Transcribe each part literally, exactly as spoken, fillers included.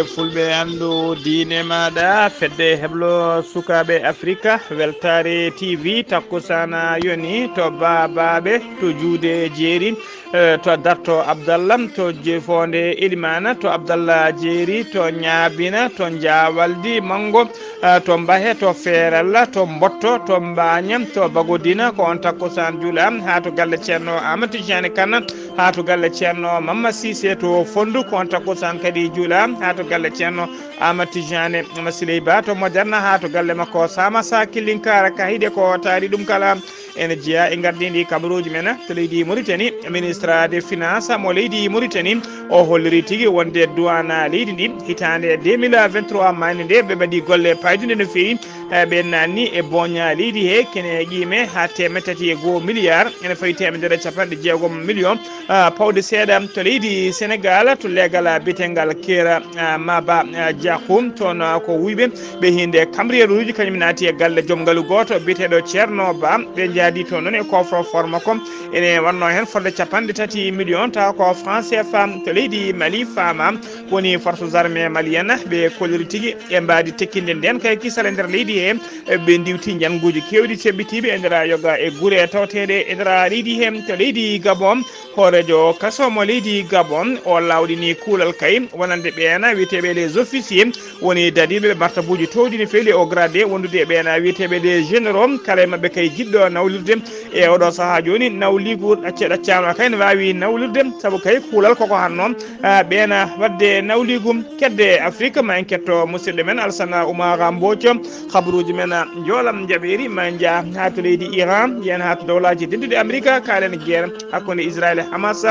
Fulɓe anndu diine maaɗa, fedde heblo sukaaɓe Afrika, Weltaare T V, takkusaana yoni to Baabaaɓe, to Juude Jeeri, eh, to Darto Abdallah, to Jefoonde Elimaana, to Abdallah Jeeri, to Ñaabina, to Njaawaldi Manngo, eh, to Mbahe, to Feeralla, to Mbotto, to Mbaaña, to Bagodina, ko on takkusaan juula, haa to galle Ceerno Aamadu Tijaani Kan, haa to galle Ceerno Mamma Siise to Fonndu, ko on takkusaan kadi juula, haa to galle Ceerno Aamadu Tijaani Masiley Ba to Mojanna, haa to galle makko Saama Sa Killinkaara Kahiɗe, ko taari ɗum kala. Ene jeyaa e ngardiindi kabaruuji men to leydi Mauritanie, ministre des finances mo leydi Mauritanie, o holliri tigi wonde duwana leydi ndi hitaande deux mille vingt-trois maayde nde ɓe mbaɗi golle paydunde no feewi, eh, ɓe naanni e booña leydi he kene qiime haa teemeɗɗe tati e goo milliard, ene fawi teemedere capanɗe jeegom million, ah, pawɗe seeɗa to leydi Senegal, to leegal biyetengal Kera, ah, Maba, ah, Diakhou, toon, ah, ko wuyɓe ɓe hinde cambrieruuji, kañum naati e galle joom ngalu gooto biyeteeɗo Ceerno Ba. Ɓe njaadi toon noon e coffre-fort makko, ene wannoo heen fodde capanɗe tati million, tawa ko franc C F A. To leydi Mali, faama woni forces armées maliennes, ɓe kolliri tigi e mbaadi tekkinde ndeen kay kisal e nder leydi he, ɓe ndiwti njannguuji keewɗi ceɓɓitiiɓe e nder yoga e gure tawteeɗe e nder leydi he. To leydi Gabon, hooreejo kaso mo leydi Gabon o lawɗini kuulal kay wonande ɓeena wiyeteeɓe les officiers, woni dadiiɓe martabuuji toowɗi no feewi au gradé, wondude e ɓeena wiyeteeɓe les généraux, kala e maɓɓe kay jiɗɗo nawlirde e oɗo sahaa jooni. Nawliigu ɗacce ɗaccaama kay no waawi nawlirde, sabu kay kuulal koko hannoo, ah, ɓeena waɗde nawliigu. Kedde Afrique, ma en ketto musidɗo men Alsana Oumar Mbooco, habaruuji men njoolam njaɓeeri, ma en njah haa to leydi Iran, yen haa to dowlaaji dentuɗi Amerika, kaalen guerre hakkunde Israel e Hamas.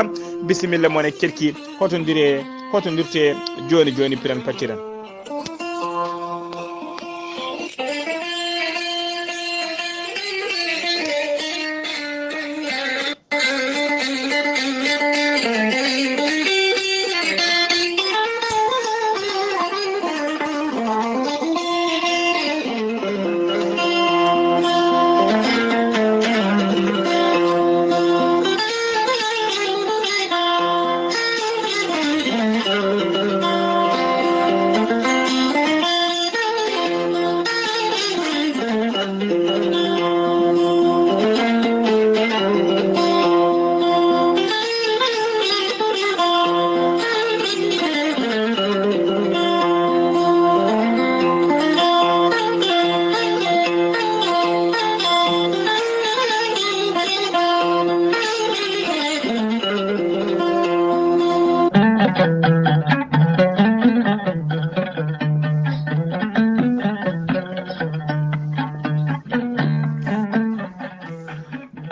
Bisimilla mon e kerki, hotondire, hotondirte jooni jooni, piran patiran.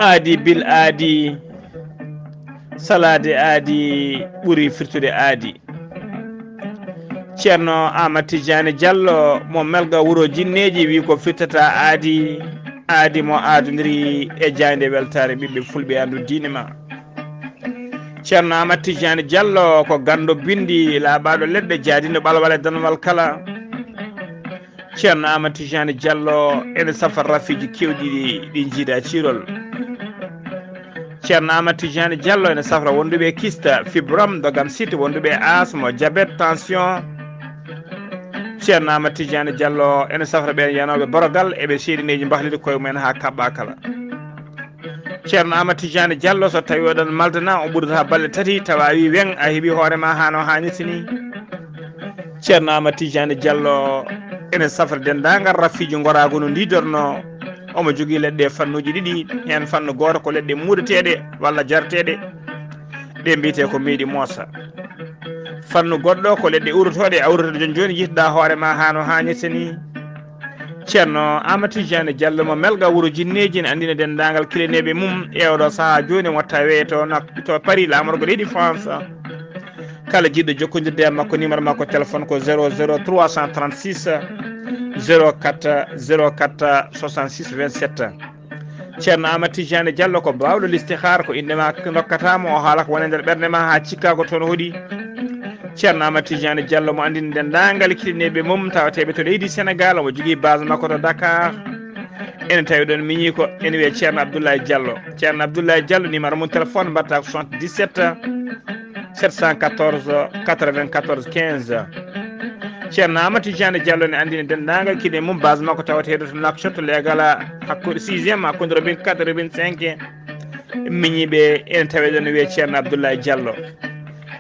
Aadi bil aadi, salaade aadi ɓuri firtude aadi. Ceerno Aamadu Tijaani Jallo mo Melga wuro jinneeji wi ko firtata aadi, aadi mo aadondiri e jaaynde weltaare ɓiɓɓe fulɓe anndu diine ma. Ceerno Aamadu Tijaani Jallo ko ganndo binndi laaɓaaɗo leɗɗe, jaadiiɗo ɓalwal e danwal kala. Ceerno Aamadu Tijaani Jallo ene safra rafiiji keewɗi ɗi, ɗi njiida ciirol. Ceerno Aamadu Tijaani Jallo ene safra wonduɓe kista, fibrome, dogam site, wonduɓe asmo, diabète, tension. Ceerno Aamadu Tijaani Jallo ene safra ɓeen yanooɓe borogal e ɓe seedineeji mbahliti koye mumen haa kaɓɓa kala. Ceerno Aamadu Tijaani Jallo, so tawii oɗon maldana, o ɓurdata balɗe tati, tawa a wii weŋ, a heɓi hoore ma haa no haanirta ni. Ceerno Aamadu Tijaani Jallo ene safra denndaangal rafiiji ngoraagu no ndiidornoo. Omo jogii leɗɗe fannuuji ɗiɗi, heen fannu gooto ko leɗɗe muudateeɗe walla jarateeɗe, ɗe mbiyetee ko meeɗi moosa. Fannu goɗɗo ko leɗɗe uurotooɗe, a uurata jooni jooni, yiytoɗaa hoore ma haa no haanirta ni. Ceerno Aamadu Tijaani Jallo mo Melga wuro jinneeji ene anndina denndaangal kilineeɓe mum e oɗo sahaa jooni, mo tawee to nak-, to Paris, laamorgo leydi France. Kala jiɗɗo jokkondirde e makko, numéro makko téléphone ko zéro zéro trois cent trente-six, zéro quatre, zéro quatre, soixante-six, vingt-sept. Ceerno Aamadu Tijaani Jallo ko baawɗo listihaar, ko innde ma ndokkata mo, o haala ko woni e nder ɓernde ma haa cikkaa ko toon hoɗi. Ceerno Aamadu Tijaani Jallo mo anndini denndaangal kilineeɓe mum tawateeɓe to leydi Senegal, omo jogii base makko to Dakar. Ene tawi ɗoon miñi ko ene wiyee Ceerno Abdoulaye Diallo. Ceerno Abdoulaye Diallo, numéro mum téléphone mbaɗata ko soixante-dix-sept, sept cent quatorze, quatre-vingt-quatorze, quinze. Ceerno Amadou Tidiane Diallo ne anndini denndaangal kine mum base makko tawateeɗo to Nouakchott, leegal hakkunde sixième, hakkunde robin quatre, robin cinq. Miñiiɓe ene tawee ɗo no wiyee Ceerno Abdoulaye Diallo.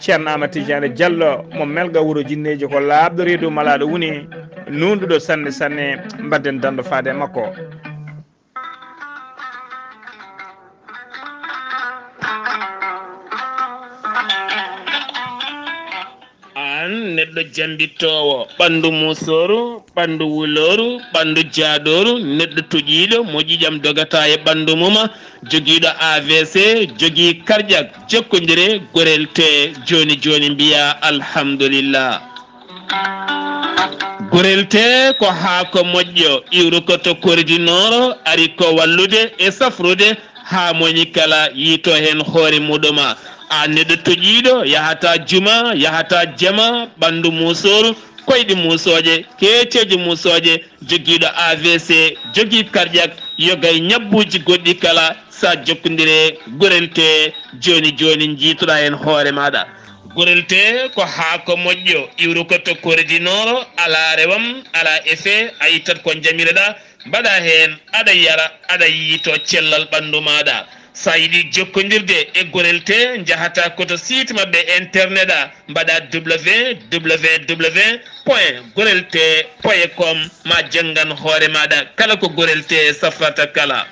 Ceerno Amadou Tidiane Diallo mo Melga wuro Jinneeji ko laaɓɗo reedu malaaɗo woni, nuunɗuɗo sanne sanne, mbaɗden danndo faade e makko. Aan neɗɗo jambittoowo, ɓanndu muusooru, ɓanndu wulooru, ɓanndu jaadooru, neɗɗo toƴiiɗo mo ƴiiƴam dogata e ɓanndu mum, jogiiɗo A V C, jogii karƴak, jokkondire, gorel tee jooni jooni mbiyaa alhamdulillah. Gorel tee ko haako moƴƴo, iwri ko to Kori du Nord, ari ko wallude e safrude haa moni kala yiito heen hoore muɗum. Aan neɗɗo toƴiiɗo, yahata juma, yahata jama, ɓanndu muusooru, koyɗi muusooje, keeceeje muusooje, jogiiɗo A V C, jogii karƴak, yoga e ñabbuuji goɗɗi kala, sa jokkondire gorel tee jooni jooni, njiitoɗaa heen hoore maaɗa. Gorel tee ko haako moƴƴo, iwri ko to Kori du Nord, alaa rewam, alaa effet, a ittat ko njamiroɗaa, mbaɗaa heen, aɗa yara, aɗa yiito cellal ɓanndu maaɗa. Sa yiɗi jokkondirde e gorel tee, njahata ko to site maɓɓe internet a, mbaɗa www point gorel tee point com, ma janngan hoore maaɗa kala ko gorel tee safrata kala.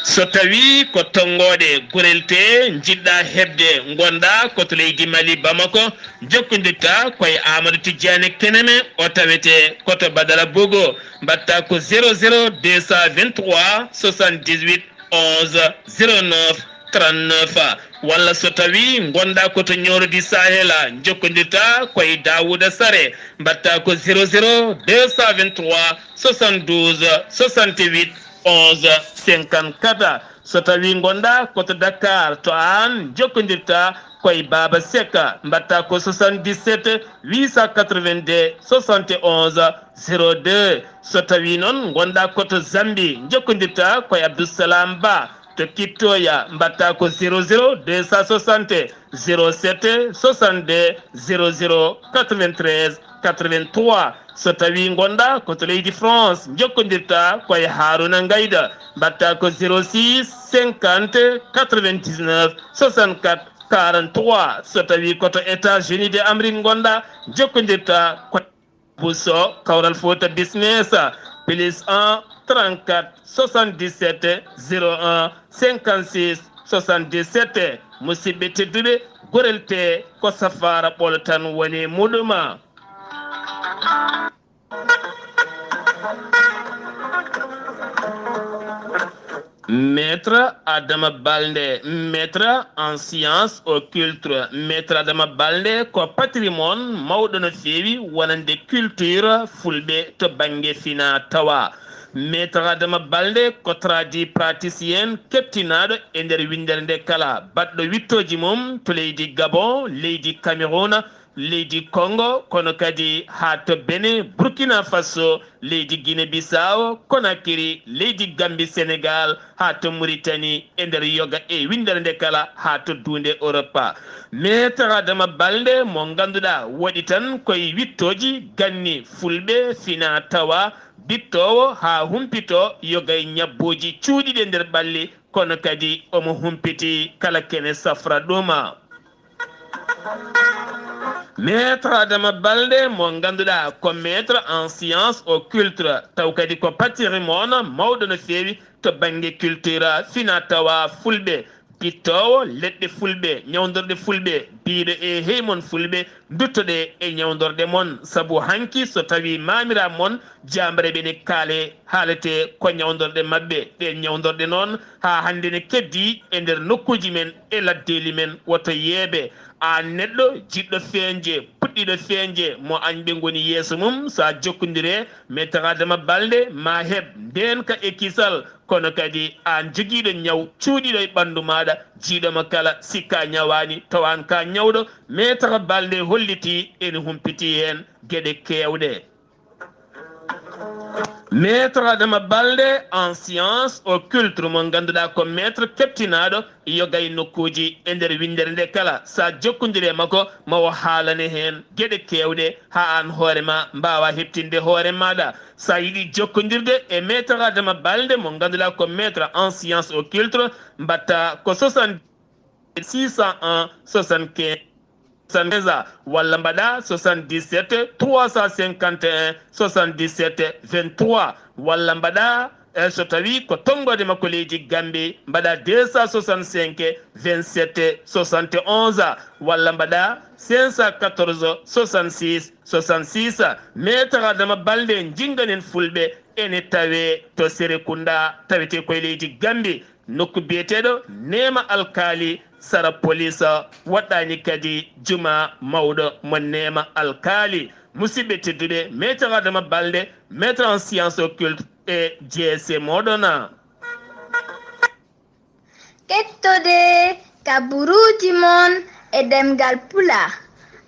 So tawii ko tonngooɗe gorel tee njiɗɗaa heɓde, ngonɗaa ko to leydi Mali, Bamako, jokkondirta ko e Amadou Tidiane Keneme, o tawetee ko to Badara Bogo, mbaɗta ko zéro zéro deux cent vingt-trois soixante-dix-huit onze zéro neuf trente-neuf. Walla so tawii ngonɗaa ko to Nioro du Sahel, jokkondirta ko e Daouda Sare, mbaɗta ko zéro zéro deux cent vingt-trois soixante-douze soixante-huit onze cinquante-quatre. So tawii ngonɗaa ko to Dakar, to aan, jokkondirta ko e Baba Seck, mbaɗta ko soixante-dix-sept huit cent quatre-vingt-deux soixante et onze zéro deux. So tawii noon ngonɗaa ko to Zambie, jokkondirta ko e Abdoussalam Ba to Kittoya, mbaɗta ko zéro zéro deux cent soixante zéro sept soixante-deux zéro zéro quatre-vingt-treize quatre-vingt-trois. So tawii ngonɗaa ko to leydi France, jokkondirta ko e Haruna Ngayda, mbaɗta ko zéro six cinquante quatre-vingt-dix-neuf soixante-quatre quarante-trois. So tawii ko to États-Unis de Amérique ngonɗaa, jokkondirta ko Bousso, Kawral Fouta Business, plus un trente-quatre soixante-dix-sept zéro un cinquante-six soixante-dix-sept. Musidɓe tedduɓe, gorel tee ko safaara ɓolo tan woni muɗum. Maître Adama Balde, maître en sciences occultes. Maître Adama Balde ko patrimoine mawɗo no feewi wonande culture fulɓe to bannge fina tawa. Maître Adama Balde ko tradipraticien keptinaaɗo e nder winndere nde kala, baɗɗo wiɗtooji mum to leydi Gabon, leydi Cameroun, leydi Congo, kono kadi haa to Benin, Burkina Faso, leydi Guinée Bissau, Conakry, leydi Gambie, Sénégal, haa to Mauritanie, e nder yoga e winndere nde kala haa to duunde Europe. Maître Adama Balde mo ngannduɗaa waɗi tan koye wiɗtooji ganni fulɓe fina tawa, biɗtoowo haa humpito yoga e ñabbuuji cuuɗiiɗi e nder ɓalli, kono kadi omo humpiti kala kene safra ɗum. Maître Adama Balde mo ngannduɗaa ko maître en sciences occultes, taw kadi ko patrimoine mawɗo no feewi to bannge culture fina tawa fulɓe, biɗtoowo leɗɗe fulɓe, ñawndorɗe fulɓe, biiɗo e hey mon fulɓe, nduttoɗe e ñawndorɗe mon, sabu hanki so tawii maamira mon jaambareeɓe ne kaale, haalete ko ñawndorɗe maɓɓe. Ɗeen ñawndorɗe noon haa hannde ne keddii e nder nokkuuji men e laddeeli men. Woto yeebe, aan neɗɗo jiɗɗo feeñde, puɗɗiiɗo feeñde, mo añɓe ngoni yeeso mum, so a jokkondire Maître Adama Balde, ma heɓ ndeen ka e kisal. Kono kadi aan jogiiɗo ñaw cuuɗiiɗo e ɓanndu maaɗa, jiiɗo mo kala sikka ñawaani, tawa aan ka ñawɗo. Maître Balde hollitii ene humpitii heen geɗe keewɗe. Maître Adama Balde en science au culture, mo ngannduɗaa ko maître keɓtinaaɗo yoga e nokkuuji e nder winndere nde kala. So a jokkondiri e makko, ma o haalane heen geɗe keewɗe, haa aan hoore ma mbaawaa heɓtinde hoore maaɗa. So a yiɗi jokkondirde e maître Adama Balde, mo ngannduɗaa ko maître en science au culture, mbaɗaa ko soixante-dix-sept six cent un soixante-quinze soixante-quinze, walla mbaɗaa soixante-dix-sept trois cent cinquante et un soixante-dix-sept vingt-trois, walla mbaɗaa, eh, so tawii ko tonngoode makko leydi Gambie, mbaɗaa deux cent soixante-cinq vingt-sept soixante et onze, walla mbaɗaa cinq cent quatorze soixante-six soixante-six. Maître Adama Balde, njinnganen Fulɓe, ene tawee to Serekunda, tawetee ko e leydi Gambie, nokku biyeteeɗo Neema Alkaali, sara police, waɗɗaani kadi juma mawɗo mo Neema Alkaali. Musidɓe tedduɓe, Maître Adama Balde, maître en science occulte e J S C mooɗon. Kettode kaburuuji mon e ɗemngal Pulaar,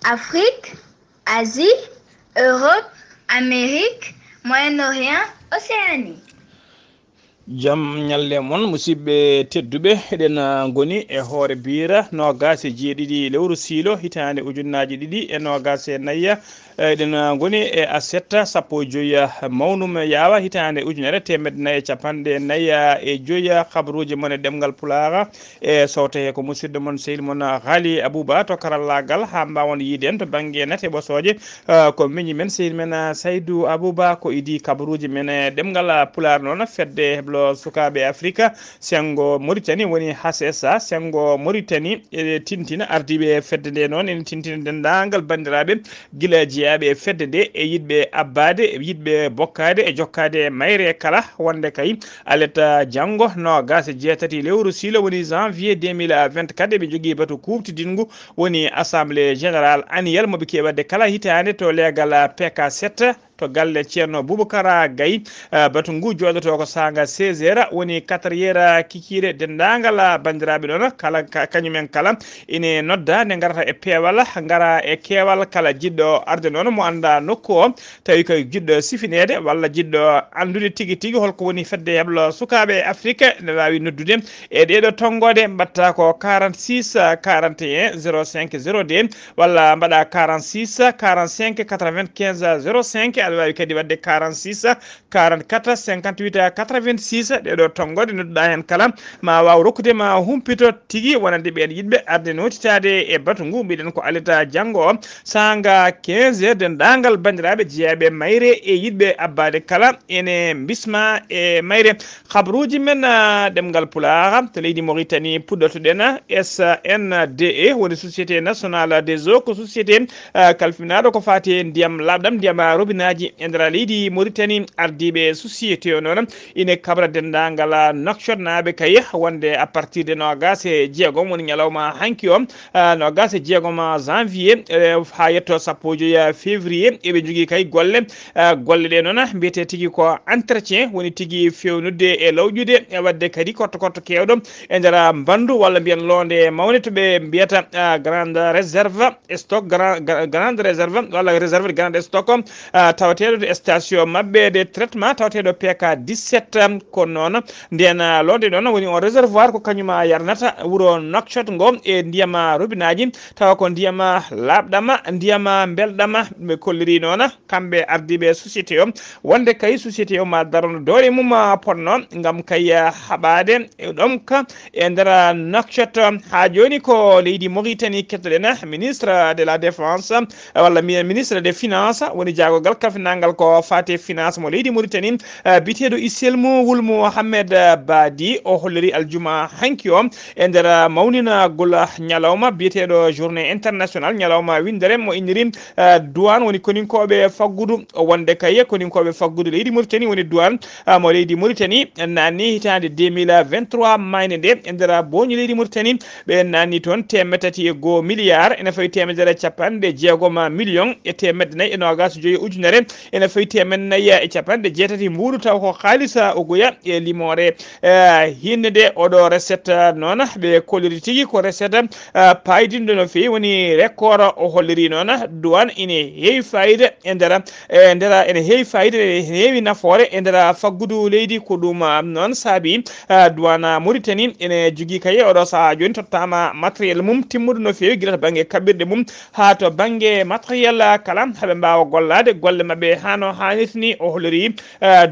Afrique, Asie, Europe, Amérique, Moyen-Orient, Océanie. Jam ñalle mon, musidɓe tedduɓe. Eɗen, ah, ngoni e hoore biira noogaas e jeeɗiɗi lewru siilo hitaande ujunnaaji ɗiɗi e noogaas e nayi. Eh, eɗen, ah, ngoni e aset sappo e joyi, ah, mawnum yaawa hitaande ujunere teemedde nayi e capanɗe nayi, ah, e joyi, ah, kabaruuji mon e ɗemngal Pulaar. E sowte he ko musidɗo mon, sehil mon, ah, Ghali Abouba to karallaagal, haa mbaawon yiide en to bannge nate ɓosooje. Ah, ko miñi men, sehil men, ah, Saydou Abouba, ko idii kabaruuji men e ɗemngal, ah, Pulaar noon, fedde heblo sukaaɓe Afrika, senngo Mauritanie woni H S A, senngo Mauritanie, e tintina ardiiɓe fedde nde noon, ene tintina denndaangal banndiraaɓe gila jeyaaɓe e fedde nde e yiɗɓe abbaade, e yiɗɓe bokkaade e jokkaade e mayre kala, wonde kay alet janngo noogaas e jeetati lewru siilo woni janvier deux mille vingt-quatre, eɓe njogii batu kuuɓtidinngu woni assemblée générale annuelle mo ɓe keewi waɗde kala hitaande to leegal P K sept, to galle Ceerno Boubacara Gaye. Eh, batu ngu jooɗotoo ko saanga seize heures, woni quatre heures kikiiɗe. Denndaangal, ah, banndiraaɓe noon, kala ka-, kañumen kala ine nodda nde ngarata e peewal, ngara e keewal. Kala jiɗɗo arde noon mo anndaa nokku o, tawi ko jiɗɗo sifineede walla jiɗɗo anndude tigi tigi holko woni fedde heblo sukaaɓe Afrique, ne waawi noddude e ɗeeɗo tonngoode, mbaɗta ko quarante-six quarante et un zéro cinq zéro deux, walla mbaɗa quarante-six quarante-cinq quatre-vingt-quinze zéro cinq, aɗa waawi kadi waɗde quarante-six quarante-quatre cinquante-huit quatre-vingt-six. Ɗeeɗo tonngoode nodduɗaa heen kala ma waaw rokkude ma humpito tigi wonande ɓeen yiɗɓe arde nootitaade e batu ngu. Mbiɗen ko alet janngo o, saanga quinze heures, denndaangal banndiraaɓe jeyaaɓe mayre e yiɗɓe abbaade kala ene mbisma e mayre. Kabaruuji men, ah, ɗemngal Pulaar to leydi Mauritanie puɗɗotoɗen S N D E, woni Société Nationale des Eaux, ko société, ah, kalfinaaɗo ko faati e ndiyam laaɓɗam, ndiyam, ah, robinaaji e nder leydi Mauritanie. Ardiiɓe société o noon ine kabra denndaangal, ah, Nouakchott naaɓe kay, wonde à partir de noogaas e jeegom woni ñalawma hanki o, ah, noogaas e jeegom janvier, eh, haa yetto sappo e joyi février, eɓe njogii kay golle. Ah, golle ɗe noon mbiyetee tigi ko entretien, woni tigi feewnudde e lawƴude, e waɗde kadi korto korto keewɗo e nder mbandu walla mbiyen loonde mawne to ɓe mbiyata, ah, grande réserve stock, grand, gra-, grande réserve walla réserve de grande stock, ah, tawateeɗo to station maɓɓe de traitement tawateeɗo P K dix-sept. Ko noon ndeen, ah, loonde noon woni on réservoir ko kañum yarnata wuro Nouakchott ngo e ndiyam robinaaji, tawa ko ndiyam laaɓɗam, ndiyam mbelɗam. Ɓe kolliri noon kamɓe ardiiɓe société o wonde kay société o ma darono doole mum, ah, potno ngam kay, ah, haɓaade e ɗomka e nder Nouakchott. Haa jooni ko leydi Mauritanie kettoɗen, ministre de la défense, eh, walla mi-, ministre des finances, woni jaagorgal kalfinangal ko faati e finance mo leydi Mauritanie, eh, biyeteeɗo Iselmu Wul Mohamed, eh, Badi, o holliri aljuma hanki o e nder mawninagol ñalawma biyeteeɗo journée internationale, ñalawma winndere mo inniri, eh, douane, woni koninkooɓe faggudu. O wonde kay koninkooɓe faggudu leydi Mauritanie woni douane, ah, mo leydi Mauritanie naanni hitaande deux mille vingt-trois, maayde nde e nder booñi leydi Mauritanie, ɓe naanni toon teemedde tati e goo milliard, ene fawi teemedere capanɗe jeegom million e teemedde nayi e noogaas e joyi ujunere Ene fawi teemen nayi e capanɗe jeetati mbuuɗu, taw ko haalisa uguya e limoore. Hinde nde oɗo recette noon ɓe kolliri tigi ko recette paydinɗo no feewi, woni record o holliri noon duwan ene heewi fayida e nder e nder ene heewi fayida, ene heewi nafoore e nder faggudu leydi. Ko ɗum noon saabi duwan Mauritanie ene jogii kaye oɗo sahaa jooni tottaama matériel mum timmuɗo no feewi gila to bannge kaɓirɗe mum haa to bannge matériel kala, haɓe mbaawa gollaade golle maɓɓe hano haanirta ni. O holliri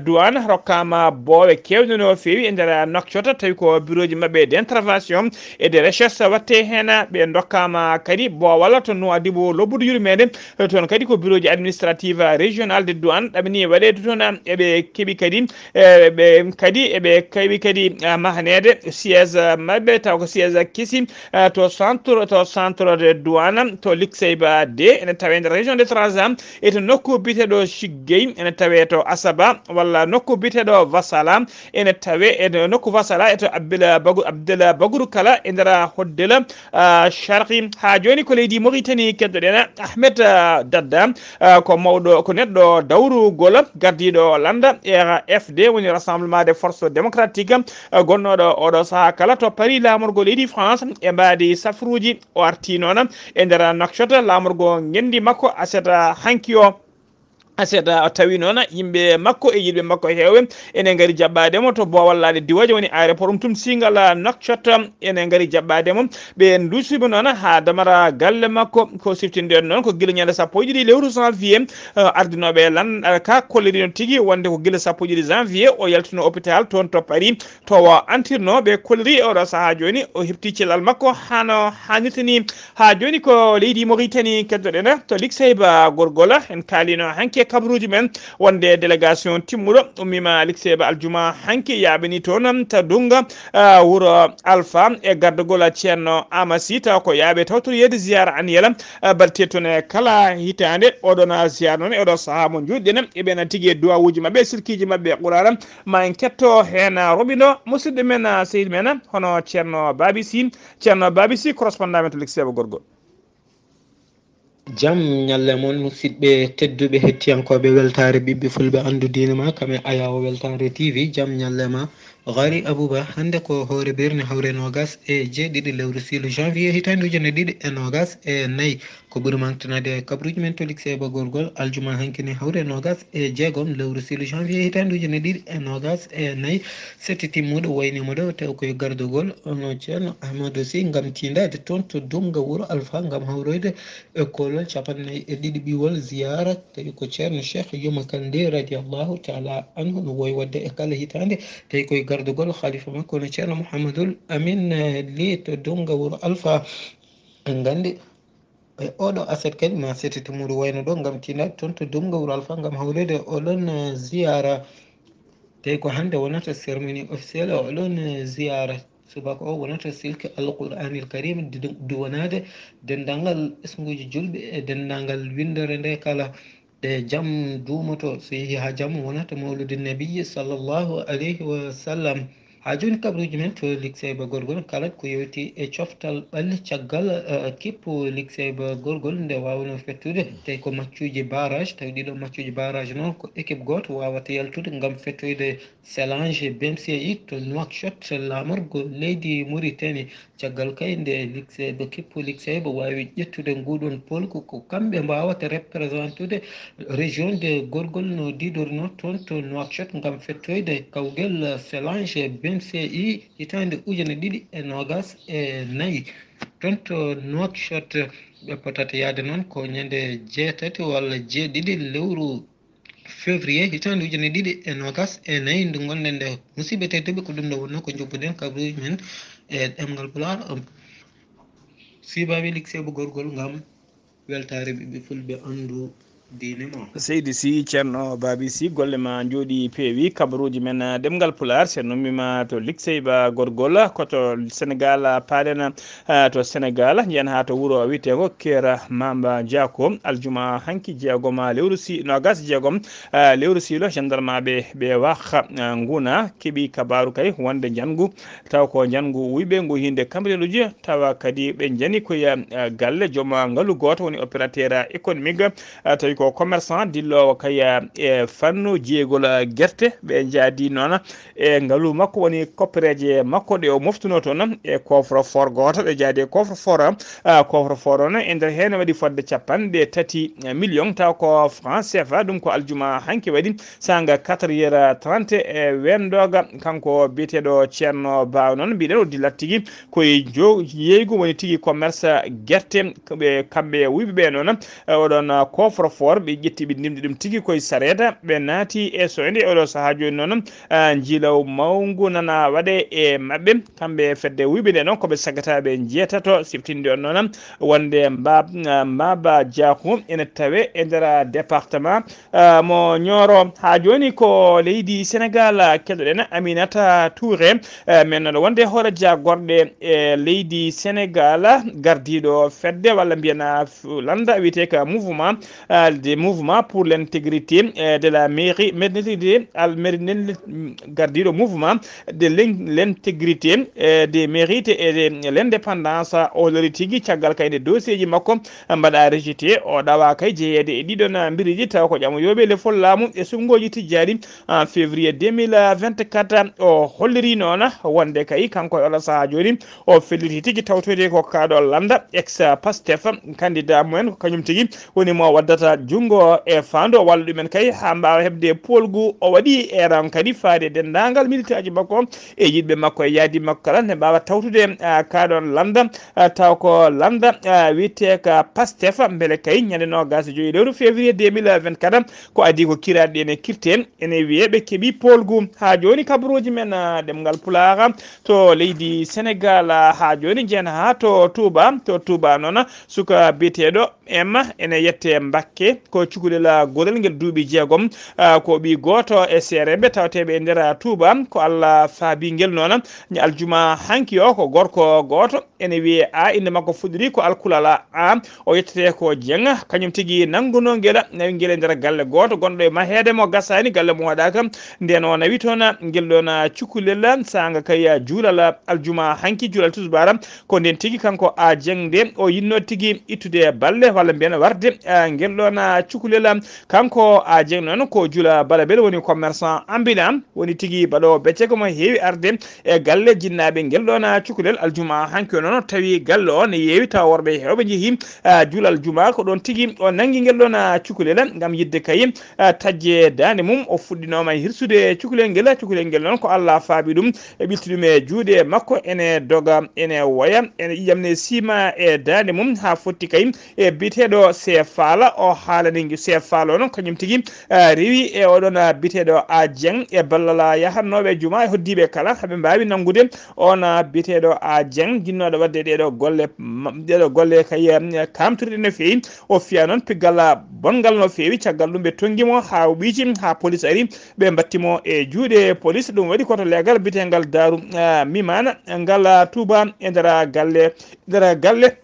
duwan rokkaama boowe keewɗe no feewi e nder Nouakchott, tawi ko bureauji maɓɓe d' intervention e de recherche watte heen. Ɓe ndokkaama kadi boowal to Nouadhibou lobbudu yurmeende. Toon kadi ko bureauji administrative régional de douane ɗamini waɗeede toon. Eɓe keɓi kadi ɓe kadi eɓe keɓi kadi mahaneede siège maɓɓe, taw ko siège kesi to centre to centre de douane to Likseyba de ene tawe nder région de Trarza, e to nokku biteɗo Chiggey ene tawe to Asaba, walla nokku biteɗo Vasala ene tawe e nokku Vasala e to Abdela Bagu Abdela Baguru kala e nder hoddela Sharqi. Ha joni ko leydi Mauritanie keddoɗen Ahmed Dadda, ko mawɗo ko neɗɗo dawrugol gardiɗo landa R F D, woni Rassemblement des Forces Démocratiques, gonnoɗo oɗo saaha kala to Paris laamorgo leydi France e mbaadi safruji. O arti noon e nder Nouakchott laamorgo ngendi makko aset hanki o. Aset o tawi noon yimɓe makko e yiɗɓe makko heewɓe ene ngari jaɓɓaade mo to boowal laaɗe diwaaji woni aéroport um tumsingal Nouakchott. Ene ngari jaɓɓaade mo. Ɓe ndusuɓe noon haa damara galle makko. Ko siftinɗen noon ko gila ñande sappo e ɗiɗi lewru janvier ardinooɓe lan ka kollirino tigi wonde ko gila sappo e ɗiɗi janvier o yaltino hôpital toon to Paris. To o antirno ɓe kolliri e oɗo sahaa jooni o heɓti cellal makko hano haanirta ni. Ha joni ko leydi Mauritanie keddoɗen to Likseyba Gorgol. En kaalino hanki e kabaruji men wonde délégation timmuɗo ummima Likseyba aljuma hanki yaaɓani toon to Dunga wuro Alpha e gardagol Ceerno Amasi, taw ko yaaɓe tawtoriyeede ziyara aniyela baɗte toon e kala hitaande. Oɗon ziyara noon e oɗo sahaa mo njuɗɗen e ɓen tigi e duwawuji maɓɓe e sirkiji maɓɓe e Qur'ana. Ma en ketto heen roɓindo musidɗo men seydi men hono Ceerno Babi Sy. Ceerno Babi Sy, correspondant men to Likseyba Gorgol. Jam ñalle mon, musidɓe tedduɓe hettiyankooɓe weltaare ɓiɓɓe fulɓe anndu diine ma, kam e ayaawo weltaare T V. Jam ñalle ma, Gari Abouba. Hannde ko hoore birne hawre noogas e jeeɗiɗi lewru siilu janvier hitaande ujunere ɗiɗi e noogas e nayi. Ko ɓuri mantanaade e kabruuji men to Likseyba Gorgol, aljuma hanki ni hawre noogas e jeegom lewru siilu janvier hitaande ujunere ɗiɗi e noogas e nayi. Setti timmuɗo waynimo ɗo, tawi koye gardugol ono Ceerno Ahmadou Sy ngam tiindaade toon to Dumga wuro Alpha ngam hawroyde e koolol capannayyi e ɗiɗi ɓiwol ziyaara, tawi ko Ceerno Cheikh Yuma Kandé radiyallahu taala anhu no wowi waɗde e kala hitaande, tawi koye gardugol khalifa makko no Ceerno Mouhamadoul Amine Ly to Dumga wuro Alpha. En nganndi e oɗo aset kadi ma setti timmuɗo wayno ɗo ngam tiindaade toon to Dumga wuro Alpha ngam hawroyde e oɗon ziyaara. Tawi ko hannde wonata cérémonie officielle o oɗon ziyaara. Subaka o wonata silke Alqur'anil Karim duwanaade denndaangal ɓesnguuji julɓe e denndaangal winndere nde kala. E jam duumoto, so yehi haa jam wonata mawludu Nabiyyi sallallahu alayhi wa sallam. Haa jooni kabruuji men to Likseyba Gorgol kalat ko yowiti e coftal ɓalli caggal kippu Likseyba Gorgol nde waawno fettude, tawi ko maccuuji barrage, tawi ɗiɗo maccuuji barrage noon ko équipe gooto waawata yaltude ngam fettoyde Solange B M C I to Nouakchott, laamorgo leydi Mauritanie. Caggal kay nde Likseyba kippu Likseyba waawi ƴettude nguuɗoon polku, ko kamɓe mbaawata représentude région de Gorgol no diidornoo toon to Nouakchott ngam fettoyde kawgel Solange B M C I hitaande ujine ɗiɗi e noogas e nayi. Toon to Nouakchott ɓe potata yahde noon ko ñande jeetati walla jeeɗiɗi lewru février hitaande ujine ɗiɗi e noogas e nayi ndu ngonɗen nde. Musidɓe tedduɓe, ko ɗum ɗo wonnoo ko njoppuɗen kabruuji men e ɗemngal Pulaar. Sibaaɓe Likseyba Gorgol ngam weltaare ɓiɓɓe fulɓe anndu diine ma. Seydi Sy, Ceerno Babi Sy, golle ma njooɗi peewi. Kabaruuji men ɗemngal Pulaar, so en ummima to Likseyba Gorgol, ko to Senegaal paaɗen. To Senegaal njiyen haa to wuro wiyeteengo Kera Mamba Diako, aljuma hanki jeegom lewru si noogas jeegom lewru siilo, gendarmaaɓe ɓe Wah Nguna keɓi kabaaru kay wonde njanngu, taw ko njanngu wuyɓe ngu hinde kamɓe lelluji, tawa kadi ɓe njani koye galle joom ngalu gooto woni opérateur économique, tawi ko commerçant dilloowo kay e fannu jeygol gerte. Ɓe njaadi noon e ngalu makko, woni koppereeje makko ɗe o moftunoo toon e coffre-fort gooto. Ɓe njaadi e coffre-fort, ah, coffre-fort o noon e nder heen waɗi fodde capanɗe tati million, taw ko franc C F A. Ɗum ko aljuma hanki waɗi, saanga quatre heures trente e weenndooga. Kanko biyeteeɗo Ceerno Ba noon, mbiɗen o dillat tigi koye jo-, jeygu woni tigi commerce gerte. Ɓe, kamɓe wuyɓe ɓe noon, e oɗon, ah, coffre-fort, ɓe ƴetti, ɓe ndimdi ɗum tigi koye sareet, ɓe naati e soyde. E oɗo sahaa jooni noon, ah, njiilaw mawngu nana waɗe e maɓɓe. Kamɓe fedde wuyɓe nde noon, ko ɓe sagataaɓe njeetato, siftinde on noon wonde Mba-, ah, Mbaba Diakhou ene tawe e nder département, ah, mo Nioro. Haa jooni ko leydi Senegal, ah, keɗoɗen Aminata Touré, eh, men noon wonde hoore jagorɗe e leydi Senegal, gardiiɗo fedde walla mbiyen, ah, f-, lannda wiyetee ko mouvement, ah, de mouvement pour l'intégrité, eh, de la mairie, mairie al-, mairie, gardiiɗo mouvement de l'in-, l'intégrité, eh, des mérites et de l'indépendance. O lori tigi caggal kay nde dossier ji makko mbaɗa rejeté, o ɗawa kay jeyeede e ɗiɗon, ah, mbiriji, tawa ko ƴamoyooɓe lefol laamu e suɓngooji tijjaaɗi en février deux mille vingt-quatre. O holliri noon wonde kay kanko e ola sahaa jooni o felliti tigi tawtoyde ko kaaɗo lannda ex Pastef, candidat mumen ko kañum tigi woni mo waddata junngo e faandu o walla ɗumen kay haa mbaawa heɓde poolgu. O waɗi eran kadi faade denndaangal militaaji makko e yiɗɓe makko e yaadi makko kala ne mbaawa tawtude, ah, kaaɗo lannda, ah, taw ko lannda, ah, wiyetee ka Pastef, mbele kay ñande noogaas e joyi lewru février deux mille vingt-quatre ko adii ko kiraaɗe ɗe ene kirte, ene wiyee ɓe keɓi poolgu. Haa jooni kabaruuji men, ah, ɗemngal Pulaar to leydi Senegal, ah, haa jooni njeyen haa to Touba. To Touba noon, suka biyeteeɗo Emma ene yette Mbakke, ko cukalel, ah, goorel ngel duuɓi jeegom, ah, ko ɓii gooto e seereeɓe tawteeɓe e nder, ah, Touba. Ko Allah faabi ngel noon, ña-, aljuma hanki o, ko gorko gooto ene wiyee A, innde makko fuɗɗori ko Alkulala A, o yettetee ko Jeŋ, kañum tigi nanngunoo ngel, nawi ngel e nder galle gooto gonɗo e maheede mo gasaani, galle mo waɗaaka. Ndeen o nawi toon ngel ɗoon cukalel, saanga kay juulal aljuma hanki, juulal tusbaara, ko ndeen tigi kanko A Jeŋ nde o yiɗnoo tigi ittude balle walla mbiyen warde, ah, ngel ɗoon cukalel. Kanko A Jeŋ noon ko juula balabel, woni commerçant ambulant, woni tigi baɗoowo becce ko mo heewi arde e galle jinnaaɓe ngel ɗoon cukalel. Aljuma hanki o noon tawi galle o ne yeewi, tawa worɓe heewɓe njehii, ah, juulal juma. Ko ɗoon tigi o nanngi ngel ɗoon, ah, cukalel ngam yiɗde kay, ah, taƴde daande mum. O fuɗɗinooma hirsude cukalel ngel. Cukalel ngel noon ko Allah faabi ɗum, e ɓilti ɗum e juuɗe makko, ene doga, ene woya, ene ƴiƴam ne siima e daande mum haa fotti kay e biyeteeɗo Seefaala. O haalani Seefaala o noon kañum tigi, ah, rewi e oɗon, ah, biyeteeɗo A Jeŋ e ballal, ah, yahannooɓe juma e hoddiiɓe kala, haɓe mbaawi nanngude on, ah, biyeteeɗo A Jeŋ, jinnooɗo waɗde ɗeeɗo golle, ma-, ɗeeɗo golle kay, eh, kaamtoriɗe no feewi. O fiya noon piggal, ah, bonngal no feewi. Caggal ɗum ɓe tonngi mo haa o ɓiyti, haa polis ari, ɓe mbatti mo e juuɗe polis. Ɗum waɗi ko to leegal biyeteengal Daaru, ah, Mimaana, ngal, ah, Tuuba e nder galle, nder galle.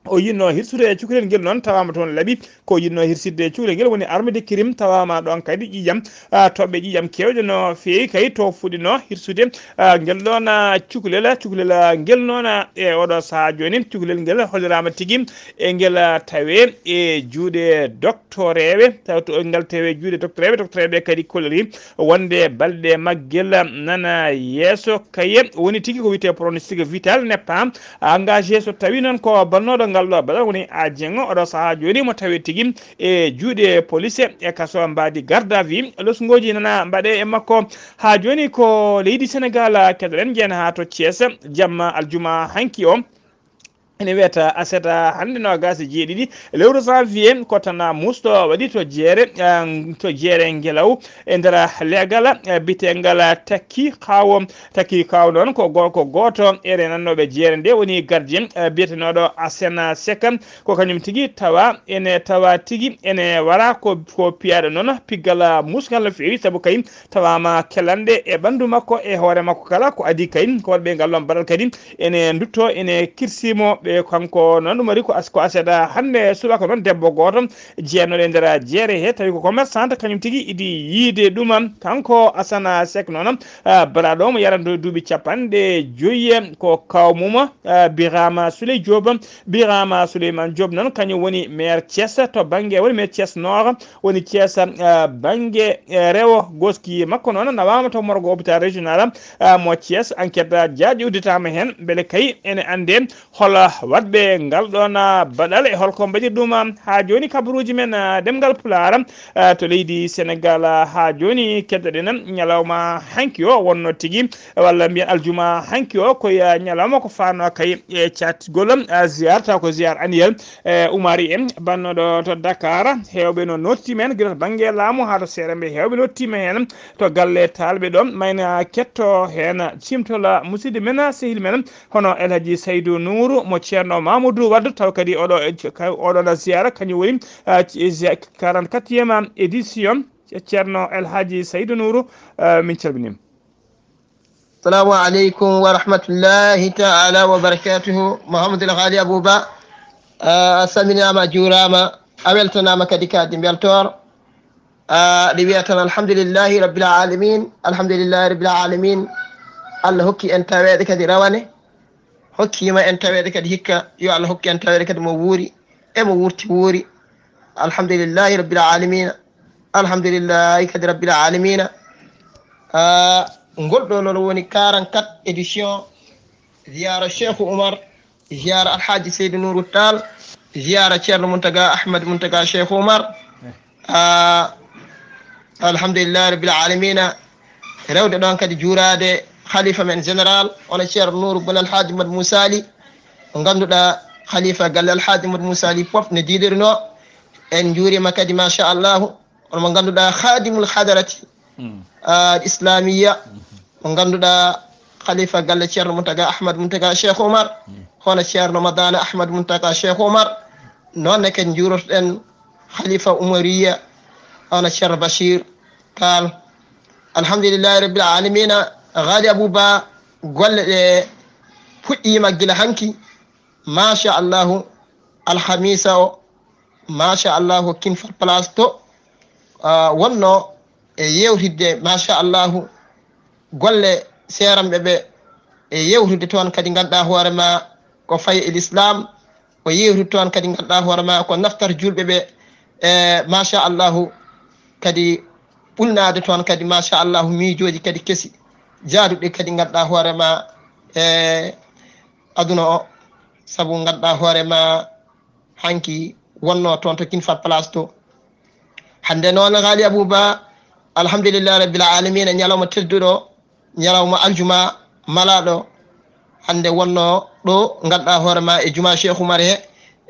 O yiɗno hirsude e cukalel ngel noon, tawaama toon laaɓi. Ko yiɗno hirsirde e cukalel ngel woni arme de crime, tawaama ɗoon kadi ƴiiƴam, ah, toɓɓe ƴiiƴam keewɗe no feewi kay to fuɗɗino hirsude, ah, ngel ɗoon, ah, cukalel. Cukalel, ah, ngel noon, ah, e oɗo sahaa jooni, cukalel ngel holliraama tigi e ngel, ah, tawe e juuɗe doktoreeɓe, taw to ngal tawe juuɗe doktoreeɓe, doktoreeɓe kadi kolliri wonde balɗe maggel nana yeeso. Kaye woni tigi ko wiyetee pronostic vital n'est pas engagé. So tawi noon ko bannooɗo ngal ɗo baɗal woni A Jeŋ, oɗo sahaa jooni mo tawi tigi e juuɗe police e kaso mbaadi garde à vue. Losngooji nana mbaɗe e makko. Haa jooni ko leydi Senegal keɗoɗen, njeyen haa to Thiès, jamma aljuma hanki o. Ene wiyata aset hannde noogaas e jeeɗiɗi lewru janvier, ko tan muusto waɗi to jeere, ah, to jeere ngelaw e nder leegal, eh, biyeteengal Takki Kaawo. Takki Kaawo noon ko gorko gooto e reenannooɓe jeere nde, woni gardien, eh, biyetenooɗo Asena Seka. Ko kañum tigi tawa ene tawa tigi ene wara ko, ko piyaaɗo noon piggal, ah, muusngal no feewi, sabu kay tawaama kelanɗe e ɓanndu makko e hoore makko kala. Ko adii kay ko waɗɓe ngal ɗoon baɗal kadi ene nduttoo, ene kirsii mo Ɓe kanko noon ɗum waɗi ko as-, ko aset hannde subaka noon debbo gooto jeenooɗo e nder jeere he, tawi ko commerçante, kañum tigi idi yiide ɗum. Kanko Asana Seck noon, ah, baraaɗo mo yarano duuɓi capanɗe joyi, ko kaaw mum, ah, Birama Souley Diop. Birama Souleymane Diop noon, kañum woni maire Thiès to bannge, woni maire Thiès Nord, woni Thiès, ah, bannge, eh, rewo. Goski makko noon nawaama to morgo hôpital régional, ah, mo Thiès. Enquête, ah, jaaƴi udditaama heen, mbele kay ene annde hol waɗɓe ngal ɗoon, ah, baɗal e holko mbaɗir ɗum, ah, haa jooni kabaruuji men, ah, ɗemngal Pulaar, ah, to leydi Senegaal, ah, haa jooni keddoɗen ñalawma hanki o wonno tigi, walla mbiyen aljuma hanki o, ko, ah, ñalawma ko faano kay e caatgol, ah, ziyaar, taw ko ziyaar annuel, eh, Umari en, bannoɗo to Dakar. Heewɓe no nottiima heen, gila to bannge laamu haa to seerenɓe, heewɓe nottiima heen to galle taalɓe ɗo, mayna ketto heen cimtola musidɗo men, sehil men, hono El Hadji Saydou Nourou mo Ceerno Mamoudou Wade, taw kadi oɗo, oɗo na ziyaara, kañum woni, ah, ci-, ziya-, quarante-quatrième édition Ceerno El Hadji Saydou Nourou, ah, min calminiima. Assalamu aleykum wa rahmatullahi taala wa barakatuhu. Mouhamadou El Ghali Abouba, ah, a salminaama, a juuraama, a weltanaama kadi kadi mbeltoor. Ah, ɗi wiya tan, alhamdulillahi rabbil alamin, alhamdulillahi rabbil alamin. Allah hokki en taweede kadi rawane, hokkima en taweede kadi hikka, yo Allah hokku en taweede kadi mo wuuri e mo wurti wuuri. Alhamdulillahi rabbil alamina, alhamdulillahi kadi rabbil alamina. Ah, ngol ɗo noon woni quarante-quatre édition ziyara Cheikh Oumar, ziyara Alhaji Seydou Nourou Tall, ziyara Ceerno Mountaga Ahmed Mountaga Cheikh Oumar. Ah, alhamdulillahi rabbil alamina. Rewde ɗon kadi juuraade khalifa men général, hono Ceerno Nourou Boun Alhaji Mad Moussa Ly, mo ngannduɗaa khalifa galle Alhaji Mad Moussa Ly fof ne diidirno. En njuurima kadi, machallahu, on mo ngannduɗaa khadimul hadarati, ah, islamiyya, mo ngannduɗaa khalifa galle Ceerno Mountaga Ahmed Mountaga Cheikh Oumar, hono Ceerno Madana Ahmed Mountaga Cheikh Oumar. Noon ne kadi njuurotoɗen khalifa Oumariya, hono Ceerno Bachir Tall. Alhamdulillahi rabbil alamina. Ghali Abouba, golle ɗe puɗɗiima gila hanki. Machallahu, alhamisa o, machallahu, King Fahd Palace to, ah, wonno e yewtidde, machallahu, golle seeranɓe ɓe, e yewtude toon kadi ngannduɗaa hoore ma ko fayi e l'islam, o yewtude toon kadi ngannduɗaa hoore ma ko naftar juulɓe ɓe, e machallahu, kadi ɓulnaade toon kadi, machallahu, miijooji kadi kesi jaaduɗi kadi ngannduɗaa hoore ma e aduna o, sabu ngannduɗaa hoore ma hanki wonno toon to King Fahd Palace to. Hannde noon, Ghali Abouba, alhamdulillahi rabbil alamina, ñalawma tedduɗo, ñalawma aljuma malaaɗo, hannde wonno ɗo ngannduɗaa hoore ma e juma Cheikh Oumar he,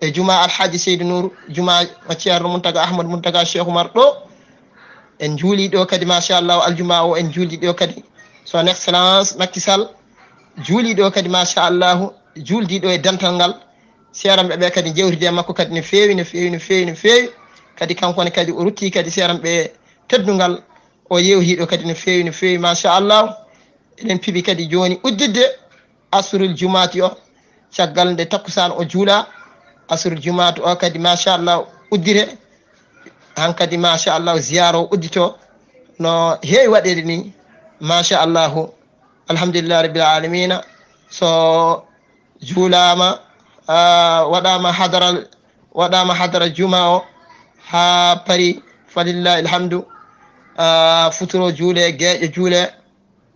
e juma Alhaji Seydou Nour, juma Ceerno Mountaga Ahmed Mountaga Cheikh Oumar ɗo. En njuuli ɗo kadi, machallahu, aljuma o en njuuli ɗo kadi. Son Excellence Macky Sall juuli ɗo kadi, machallahu, juuldi ɗo e dental ngal. Seeranɓe ɓe kadi jewtidi e makko kadi no feewi, no feewi, no feewi, no feewi. Kadi kanko ne kadi o rutti kadi seeranɓe teddungal. O yewti ɗo kadi no feewi, no feewi, machallahu. Eɗen piɓi kadi jooni udditde asrul jumaati o, caggal nde takkusaan o juula, asrul jumaati o kadi, machallah, uddite. Hankadi, machallah, ziyaara o uddito no heewi waɗeede ni, machallahu. Alhamdulillahi rabbil alamina. So juulaama, ah, waɗaama hadara, waɗaama hadara juma o haa paari, falillahi alhamdu. Ah, futuro juule, geeƴe juule,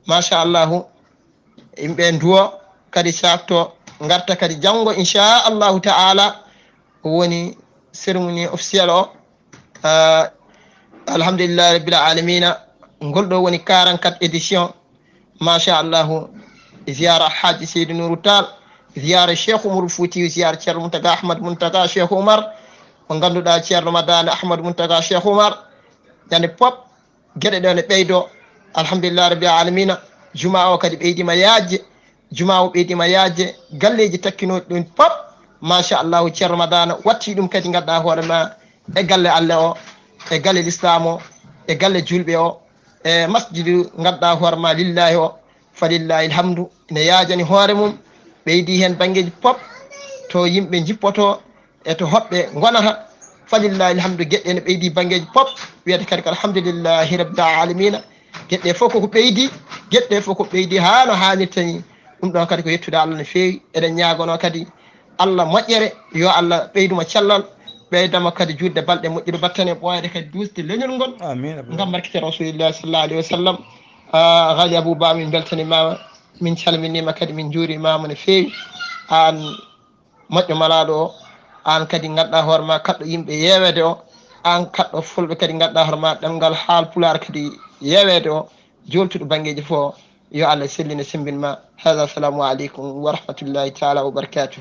machallahu. Yimɓe nduwo kadi, saakto, ngarta kadi janngo, inchallahu taala, ko woni cérémonie officielle o. Ah, alhamdulillahi rabbil alamina. Ngol ɗo woni quarante-quatre édition, machallahu. Ziyara Alhaji Seydi Nourou Tall, ziyara Cheikh Oumarul Fouti, ziyara Ceerno Mountaga Ahmad Mountaga Cheikh Oumar, mo ngannduɗaa Ceerno Madani Ahmad Mountaga Cheikh Oumar. Ñande pop geɗe ɗe ne ɓeydo. Alhamdulillahi rabbil alamina. Juma o kadi ɓeydima yaajde, juma o ɓeydima yaajde, galleeji takkinooɗi ɗum pop, machallahu. Ceerno Madana watti ɗum kadi, ngannduɗaa hoore ma, e galle Allah o, e galle l'islam o, e galle juulɓe o, e masjidu, ngannduɗaa hoore ma, lillahi o, falillahi alhamdu, ene yaajani hoore mum, ɓeydi heen banngeeji pop. to yimɓe njippoto e to hoɓɓe ngonata. Falillahi alhamdu, geɗe ne ɓeydi banngeeji pop. Wiyata kadi ko alhamdulillahi rabbil alamina. Geɗe fof koko ɓeydi, geɗe fof ko ɓeydi haa no haanirta ni. Ɗum ɗon kadi ko yettude Allah no feewi. Eɗen ñaagono kadi Allah moƴƴere, yo Allah ɓeyduma cellal, ɓeydama kadi juutde balɗe moƴƴude battane ɓooyde kadi duusde leñol ngol. Amin. Ngam barkite Rasulillahi sallallahu alayhi wa sallam. Ah, Ghali Abou Ba, min beltanimaama, min calminiima kadi, min njuurimaama no feewi. Aan moƴƴo malaaɗo o, aan kadi ngannduɗaa hoore ma kaɗɗo yimɓe yeeweede o, aan kaɗɗo fulɓe kadi ngannduɗaa hoore ma ɗemngal haal pulaar kadi yeeweede o, jooltuɗo banngeeji fof, yo Allah sellin e semmbin ma. Hada, assalamu aleykum wa rahmatullahi taala wa barakatuh.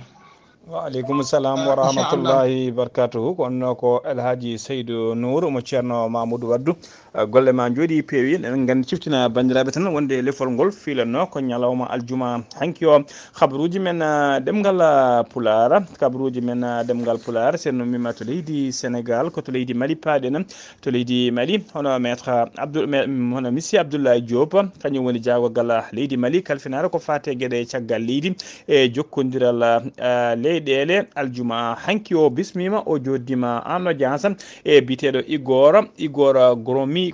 Wa aleykum salam wa rahmatullahi wa barakatuhu. Ko onno ko El Hadji Seydou Nour mo Ceerno Mamoudou Waddu. Ah, golle ma njooɗi peewi. Eɗen nganndi, ciftina banndiraaɓe tan wonde lefol ngol fiilanno ko ñalawma aljuma hanki o. Habaruuji men, ah, ɗemngal, ah, Pulaar. Habaruuji men, ah, ɗemngal Pulaar, sen no mima to leydi Sénégal, ko to leydi Mali paaɗen. To leydi Mali, hono maître Abdoul-, me-, hono monsieur Abdoulaye Diop, kañum woni jaagorgal leydi Mali, kalfinaare ko faati e geɗe caggal leydi e jokkondiral, ah, leyɗeele. Aljuma hanki o bismiima, o jooɗdiima en audience e biyeteeɗo Igor, Igor Gromyko,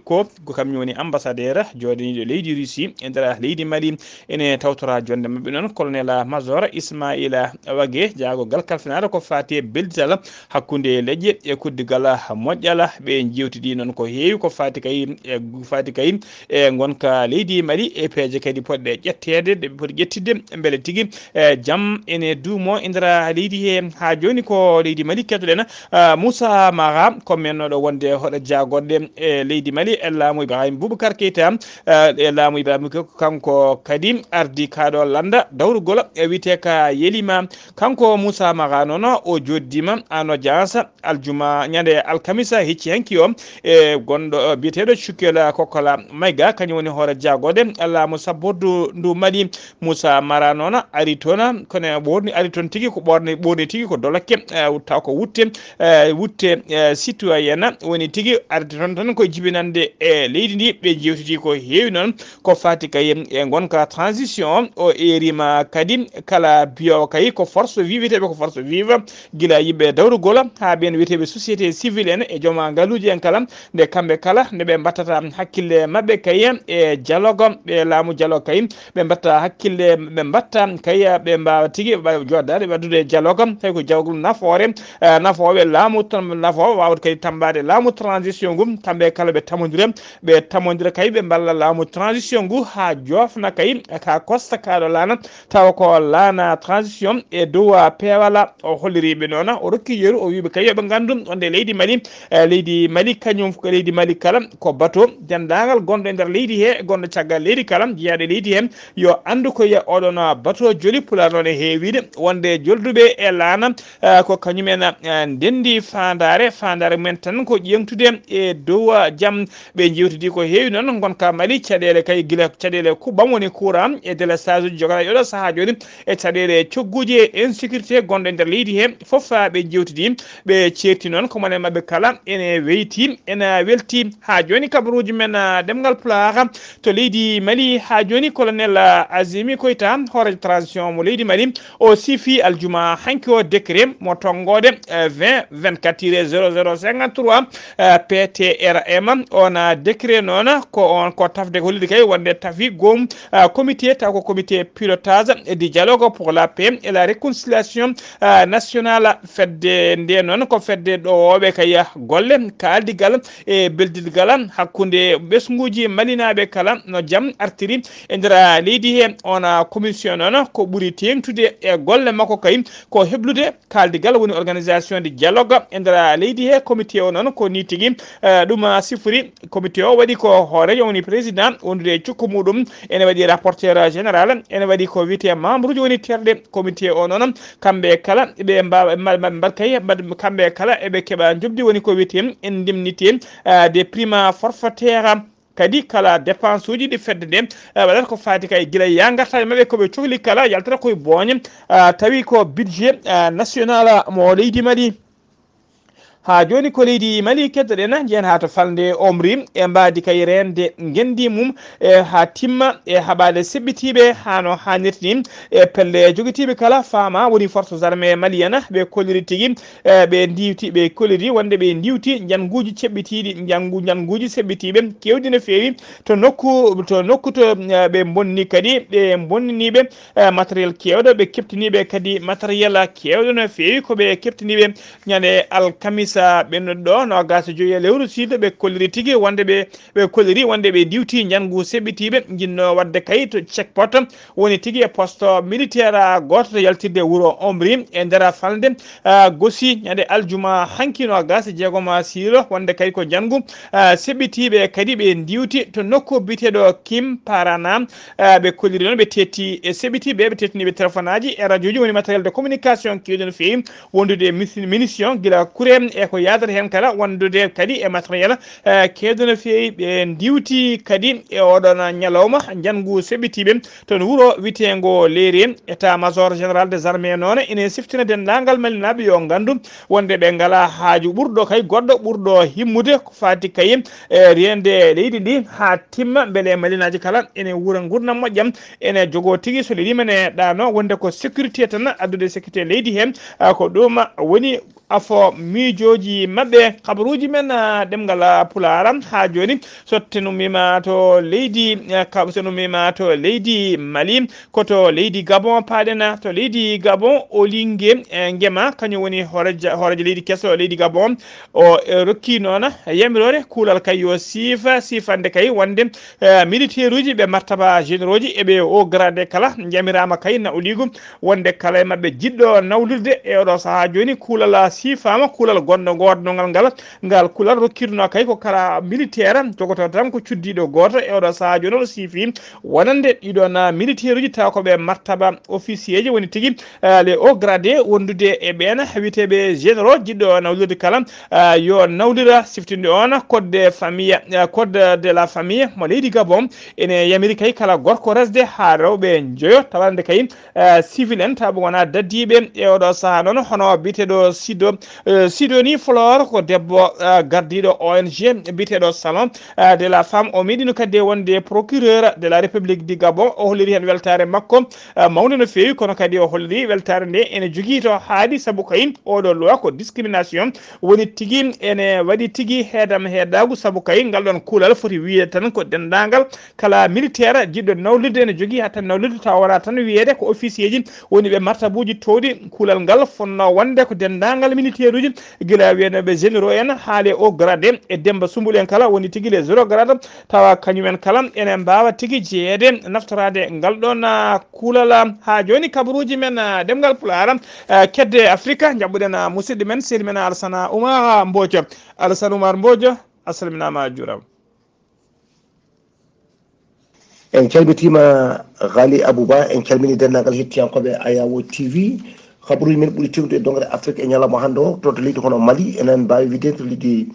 ko kañum woni ambassadeur jooɗaniiɗo leydi Russie e nder leydi Mali. Ene tawtora jonde maɓɓe noon colonel major Ismaila Wage, jaagorgal kalfinaare ko faati e beldital hakkunde leƴƴe e koddigal moƴƴal. Ɓe njeewtidi noon ko heewi ko faati kay e, faati kay e ngonka leydi Mali e peeje kadi potɗe ƴetteede, ɗe ɓe poti ƴettidde mbele tigi, e, jam ene duumo e nder leydi he. Haa jooni ko leydi Mali keɗoɗen, ah, Moussa Mara, ko mennoɗo wonde hoɗo jaagorɗe e leydi Mali e laamu Ibrahim Boubacar Keita, ah, e laamu Ibrahim Boubacar, kanko kadi ardi kaɗo lannda dawrugol e wiyetee ka Yelima. Kanko Moussa Mara noon, o jooɗdiima en audience aljuma, ñande alkamisa hecci hanki o, e gonɗo, eh, biyeteeɗo Cukkela Kokola Mayga, kañum woni hoore jaagorɗe laamu sabbordu ndu Mali. Moussa Mara noon ari toon, kono ɓoorni, ari toon tigi ko ɓoorni, ɓoorni tigi ko dolokke, eh, taw ko wutte, eh, wutte, eh, citoyenne woni tigi ardi toon tan ko jibinande e leydi ndi. Ɓe njeewtidi ko heewi noon ko faati kay e ngonka transition. O eerima kadi kala biyowo kay ko force vive, wiyetee ɓe ko force vive, gila yimɓe dawrugol haa ɓeen wiyetee ɓe société civile en e jooma ngaluuji en kala, nde kamɓe kala nde ɓe mbattata hakkille maɓɓe kay e dialogue, ɓe laamu dialogue kay, ɓe mbatta hakkille, ɓe mbatta kay, ɓe mbaawa tigi ɓe jooɗdaade waɗdude dialogue, tawi ko dialogue nafoore, eh, nafooɓe laamu tan, nafooɓe waawde kadi tammbaade laamu transition ngu, kamɓe kala ɓe tamondira, ɓe tamondira kay, ɓe mballa laamu transition ngu haa joofna kay ka kosta kaɗo laana, tawa ko laana transition e dow peewal. O holliri ɓe noon, o rokki yeru, o wiiɓe kay yo ɓe nganndu wonde leydi Mali, eh, leydi Mali kañum ko leydi Mali kala ko bato, denndaangal gonɗo e nder leydi he, gonɗo caggal leydi kala, jeyaaɗo e leydi he, yo anndu ko ye oɗon bato joli. Pulaar noon e heewiide wonde jolduɓe e laana, eh, ko kañum en, eh, ndenndi faandaare, faandaare mumen tan ko ƴeeŋtude e dow, eh, jam. Ɓe njeewtidi ko heewi noon ngonka Mali, caɗeele kay gila caɗeele kuɓɓam woni courant e délestage uji jogata e oɗo sahaa jooni, e caɗeele cogguuji e insécurité gonɗo e nder leydi he fof, haa ɓe njeewtidi, ɓe ceerti noon ko mone maɓɓe kala ene weyti, ene welti. Haa jooni kabaruuji men, ah, ɗemngal Pulaar to leydi Mali, haa jooni colonel, ah, Azimi Koita, hooreejo transition mo leydi Mali, o sifi aljuma hanki o décret mo tonngoode, eh, vingt vingt-quatre tiret zéro zéro cinquante-trois, eh, P T R M. On, ah, décret noon ko on ko tafde ko hollude kay wonde tafi gom, ah, comité, taw ko comité pilotage du dialogue pour la paix et la réconciliation, ah, nationale. Fedde nde noon ko fedde ɗowooɓe kay golle kaaldigal e beldigal hakkunde ɓesnguuji malinaaɓe kala no jam artiri e nder leydi he. On, ah, commission noon ko ɓuri teeŋtude e golle makko kay ko heblude kaaldigal woni organisation de dialogue e nder leydi he. Comité o noon ko ni tigi, eh, ɗum, ah, sifori. Comité o waɗi ko hooreejo woni président wondude e cukko muɗum, ene waɗi rapporteur général, ene waɗi ko wiyetee membre uji woni terɗe comité o noon. Kamɓe kala ɓe mbawa, ma-, ma-, mbaɗ kay, mbaɗ, kamɓe kala eɓe keɓa njoɓdi woni ko wiyetee indemnité, ah, de prime forfaitaire. Kadi kala dépense uji ɗi fedde nde, eh, waɗata ko faati kay gila ya ngartaji maɓɓe ko ɓe cohli kala yaltata koye booñe, ah, tawi ko budget, ah, national mo leydi Mali. Haa jooni ko leydi Mali keddoɗen, njehen haa to falnde Omri, e mbaadi kay reende ngenndi mum, e haa timma, e haɓaade seɓɓitiiɓe haa no haanirta ni, e pelle jogitiiɓe kala faama woni forces armées maliennes, ɓe kolliri tigi, e ɓe ndiwti, ɓe kolliri wonde ɓe ndiwti njannguuji ceɓɓitiiɗi, njanngu-, njannguuji seɓɓitiiɓe keewɗi no feewi to nokku, to nokku to, e, ɓe bonni kadi, ɓe bonniniiɓe, e, matériel keewɗo, ɓe keɓtiniiɓe kadi matériel keewɗo no feewi, ko ɓe keɓtiniiɓe ñande alkamisa ɓennuɗo ɗo, noogas e joyi e lewru sulet, ɓe kolliri tigi wonde ɓe, ɓe kolliri wonde ɓe diwti njanngu seɓɓitiiɓe, njinnoo waɗde kay to checkpoint, woni tigi e poste militaire gooto to yaltirde wuro Omri e nder falnde, ah, Gosi, ñande aljuma hanki noogas e jeegom sulet, wonde kay ko njanngu, ah, seɓɓitiiɓe kadi ɓe diwti to nokku biyeteeɗo Kim Parana, ah, ɓe kolliri noon, ɓe tetti e seɓɓitiiɓe, ɓe tettiniiɓe téléphone aji e radiooji, woni matériel de communication keewɗi no feewi, wondude e mis-, munition gila kure e ko yaadata heen kala, wondude kadi e matériel, eh, keewɗo no feewi. Ɓe ndiwti kadi e oɗon ñalawma njanngu seɓɓitiiɓe toon wuro wiyeteengo Leere. État-major général des armées noon ene siftina denndaangal Malinaaɓe yo nganndu wonde ɓe ngalaa haaju ɓurɗo kay goɗɗo ɓurɗo himmude ko faati kay e reende leydi ndi haa timma, mbele Malinaaji kala ene wuura nguurndam moƴƴam, ene jogoo tigi so leydi men e ɗaano wonde ko sécurité tan, addude sécurité leydi heen, ah, ko ɗum woni afo miijooji maɓɓe. Kabaruuji men, ah, ɗemngal, ah, Pulaar haa jooni, so tenummiima to leydi, ah, ka-, so tenummiima to leydi Mali, ko to leydi Gabon paaɗen. To leydi Gabon, Olinge, eh, Ngema, kañum woni hooreejo, hooreejo leydi keso leydi Gabon, o, eh, rokki noon yamiroore kuulal kay yo siifa, siifande kay wonde, eh, militaire uji ɓe martaba généraux ji e ɓe haut gradé kala yamiraama kay nawliigu wonde kala e maɓɓe jiɗɗo nawlirde e oɗo sahaa jooni kuulal siifaama, kuulal gonɗo goodnongal ngal, ngal kuulal rokkiiɗo kay ko kala militaire jogotoo tan ko cuddiiɗo gooto e oɗo sahaa jooni oɗo siifi wonande ɗiɗon militaire uji tawa ko ɓe martaba officier ji woni tigi, eh, les hauts gradés wondude e ɓeen wiyeteeɓe généraux jiɗɗo nawlirde kala, eh, yo nawlira siftinde on code de famille, eh, code de la famille mo leydi Gabon ene yamiri kay kala gorko resde haa rewɓe njoyo tawande kay, eh, civil en tawa ɓe ngonaa daddiiɓe e oɗo sahaa noon hono biyeteeɗo Sido, eh, Sidoni Flore ko debbo, eh, gardiiɗo O N G biyeteeɗo Salon, eh, de la Femme. O meeɗino kadi wonde procureur de la République du Gabon. O holliri heen weltaare makko, eh, mawnde no feewi, kono kadi o holliri weltaare nde ene jogii to haaɗi, sabu kay oɗo loi ko discrimination woni tigi, ene waɗi tigi heedam heedaagu, sabu kay ngal ɗoon kuulal foti wiyeede tan ko denndaangal kala militaire jiɗɗo nawlirde ene jogii hatta nawlirde tawa wonaa tan wiyeede ko officier ji woni ɓe martabuuji toowɗi. Kuulal ngal fotnoo wonde ko denndaangal militaire uji gila wiyeteeɓe généraux en haa les hauts gradés e Demba Sumbul en kala woni tigi les zéro grade tawa kañum en kala ene mbaawa tigi jeyeede naftoraade ngal ɗoon, ah, kuulal. Haa jooni kabaruuji men, ah, ɗemngal Pulaar, ah, kedde Afrika, njaɓɓuɗen, ah, musidɗo men, sehil men Alassane Oumar Mbodj. Alassane Oumar Mbodj, a salminaama a juuraama. En calmitiima Ghali Abouba, en calmini denndaangal hettiyankooɓe Ayawo T V. Kabaruuji men ɓuri tewde e doŋre Afrik e ñalawma hannde o, to, to leydi hono Mali, enen mbaawi wiide to leydi,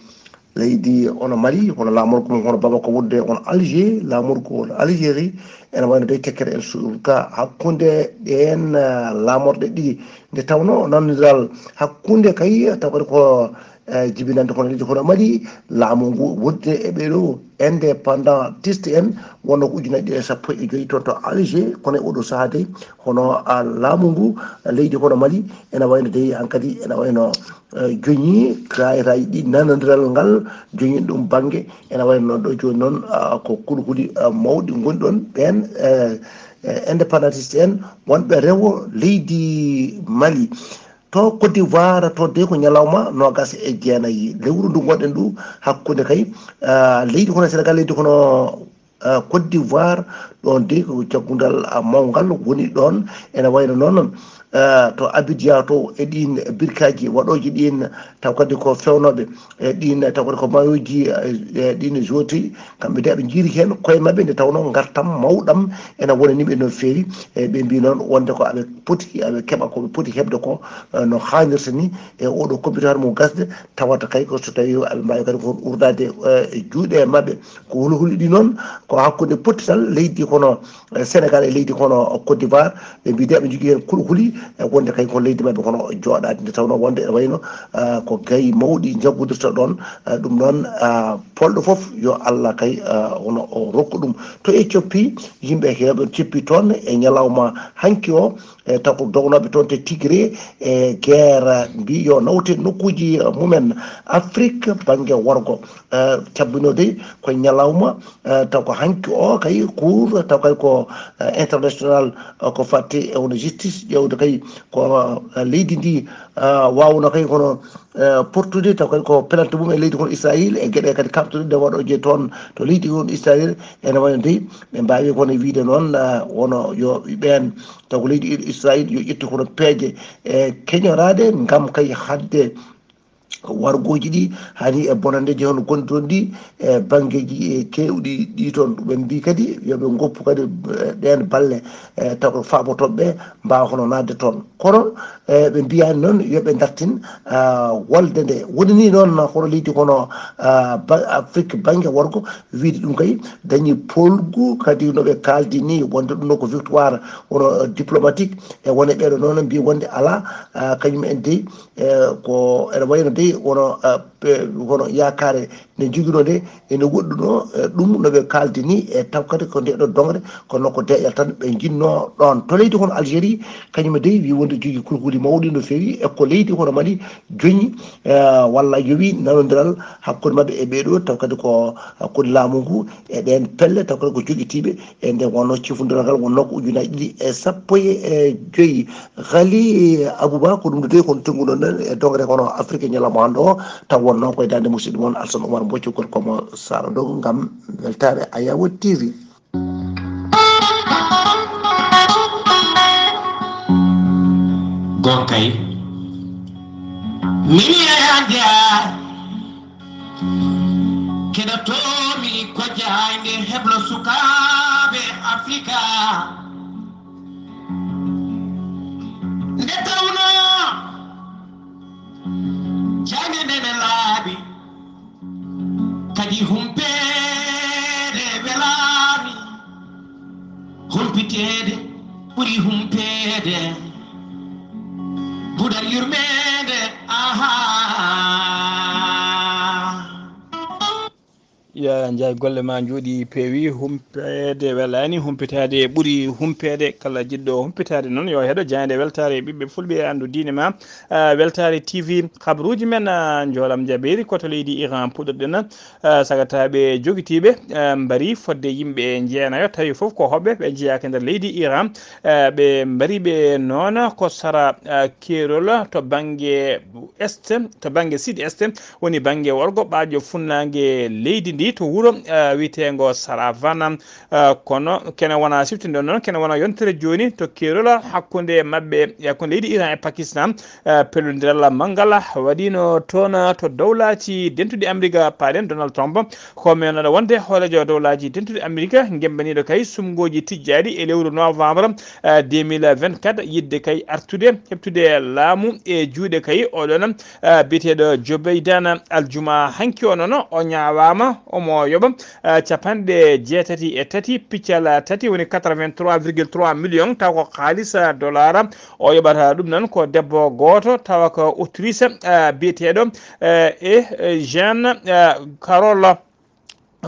leydi hono Mali, hono laamorgo mum, hono Bamako wonde hono Alger, laamorgo hono Algérie, ene wayno dey tekkere El Sourka. Hakkunde ɗeen, eh, laamorɗe ɗiɗi, nde tawnoo nanondiral hakkunde kay, taw kadi ko, eh, jibinande hono leydi hono Mali, laamu ngu wonde e ɓee ɗoo indépendantiste en, wonno ko ujunaaji ɗiɗi e sappo e joy toon to Alger, kono e oɗo sahaa dey, hono, ah, laamu ngu leydi hono Mali, ene wayno dey hankadi, ene wayno, eh, joñi kayitaaji ɗi nanondiral ngal, joñi ɗum bannge, ene wayno noon ɗo jooni noon, ah, ko kulhuli, ah, mawɗi ngoni ɗoon, ɓeen, eh, eh, indépendantiste en, wonɓe rewo leydi Mali. To Côte d'Ivoire, to dey ko ñalawma noogas e jeenayi lewru ndu ngonɗen ndu, hakkunde kay, ah, leydi hono Sénégal, leydi hono, ah, Côte d'Ivoire, ɗoon dey ko jaggundal, ah, mawngal woni ɗoon. Ene wayno noon, ah, to Abidjan to e ɗiin birkaaji waɗooji ɗiin, taw kadi ko feewnooɓe e ɗiin, taw kadi ko mayoji, eh, ɗiin joti, kamɓe de aɓe njiyri heen koye maɓɓe nde tawnoo ngartam mawɗam ene wonani ɓe no feewi. E ɓe mbii noon wonde ko aɓe poti, aɓe keɓa ko ɓe poti heɓde ko, eh, no haanirta ni e oɗo computer mo gasde, tawata kay ko so tawii aɓe mbaawi kadi ko urdaade, eh, e juuɗe maɓɓe. Ko holi holi ɗi noon, ko hakkunde pottital leydi kono, eh, Sénégal e leydi kono Côte d'Ivoire, ɓe mbii de aɓe njogii heen kulhuli, E wonde kay ko leydi maɓɓe kono jooɗaade nde tawnoo wonde ene wayno, ah, ko gayi mawɗi njaggodirta ɗoon. Ah, ɗum noon, ah, polɗo fof yo Allah kay, ah, wono o rokku ɗum. To Éthiopie, yimɓe heewɓe ceppi toon e ñalawma hanki o, e taw ko dognooɓe toon to Tigré e guerre mbi yo nawte nokkuuji, ah, mumen. Afrique bannge worgo, ah, cabbinoo dey ko ñalawma, ah, taw ko hanki o kay cour, taw kay ko, ah, international, ah, ko fatti e wano justice ƴeewde kay ko, ah, leydi ndi, ah, waawno kay kono, ah, portude taw kay ko pelante mum e leydi kono Israël e geɗe kadi kamtuɗe nde waɗooje toon to leydi kono Israël. Ene wayno dey ɓe mbaawi kono wiide noon, ah, wono yo ɓeen taw ko leydi Israël yo ƴettu kono peeje e keñoraaɗe ngam kay haɗde wargooji ɗi hani e bonandeeji hono gonɗi toon ɗi e banngeeji e keewɗi ɗi toon. Ɓe mbii kadi yo ɓe ngoppu kadi, eh, ɗeen balle, eh, taw ko faabotooɓe ɓe mbaawa hono naatde toon. Kono, eh, ɓe mbiyaani noon yo ɓe ndartin, ah, wolde nde. Woni ni noon hono leydi kono, ah, ba-, Afrique bannge worgo wiide ɗum kay dañi polgu kadi no ɓe kaaldi ni wonde ɗum ɗo ko victoire wono, eh, diplomatique. E wone ɓeeɗo noon mbii wonde alaa, ah, kañum en dey, eh, ko ene wayno dey wono, ah, pe-, hono yaakaare nde njoginoo nde ene woɗɗunoo, eh, ɗum no ɓe kaaldi ni e taw kadi ko nde ɗo dongre kono ko deeƴal tan ɓe njinnoo ɗoon. To leydi kono Algérie kañum dey wii wonde jogii kulhuli mawɗi no feewi e ko leydi kono Mali joñi, eh, walla yowi nanondiral hakkunde maɓɓe e ɓeeɗo taw kadi ko hakkunde laamu ngu e ɗeen pelle taw kadi ko jogitiiɓe e nde wonno cifundiral ngal wonno ko ujunaaji ɗiɗi e sappo e joyi. Ghali Abouba, ko ɗum ɗo tawi kono tonnguɗon ɗen e dogre kono Afrique ñalawma hannde o, taw wonno koye daande musidɗo mon Alsan Oumar Mboccugol komo Sara Dogo ngam weltaare Ayawo T V. Gonkay. Mini e hannde a keɗotoomi ko jaayde heblo sukaaɓe Afrika. Nde tawnoo jaayde nde ne laaɓi, kadi humpeede welaani, humpiteede ɓuri humpeede, buɗal yurmeende, ahaa. Ya Njaay, golle ma njooɗi peewi, humpeede welaani, humpitaade ɓuri humpeede. Kala jiɗɗo humpitaade noon yo heɗo jaaynde weltaare ɓiɓɓe fulɓe e anndu diine ma, ah, weltaare T V, kabaruuji men, ah, njoolam jabeeri ko to leydi Iran puɗɗorɗen, ah, sagataaɓe jogitiiɓe, ah, mbari fodde yimɓe jeenayo, tawi fof ko hoɓɓe ɓe njeyaaka nder leydi Iran, ah, ɓe mbari ɓe noon ko sara, ah, keerol to bannge est, to bannge sud est, woni bannge worgo ɓaajo funnaange leydi ndi to wuro, eh, wiyeteengo Saravana. Eh, kono kene wona siftinde noon, kene wona yontere jooni to keerol hakkunde maɓɓe, e hakkunde leydi Iran e Pakistan, eh, pellondiral manngal waɗiino toon to dowlaaji dentuɗi Amerika, paaɗen Donald Trump, ko menoɗo wonde hooreejo dowlaaji dentuɗi Amerika, ngembaniiɗo kay sumngooji tijjaaɗi e lewru novembre, eh, deux mille vingt-quatre, yiɗde kay artude, heɓtude laamu e juuɗe kay oɗon, eh, biyeteeɗo Joe Biden. Aljuma hanki o noon, o ñaawaama, omo yoɓa, eh, capanɗe jeetati e tati piccal tati, woni quatre-vingt-trois virgule trois millions, taw ko kaalis, eh, dollar. O yoɓata ɗum noon ko debbo gooto, tawa ko autrice, eh, biyeteeɗo, eh, e, eh, Jean, eh, Carole.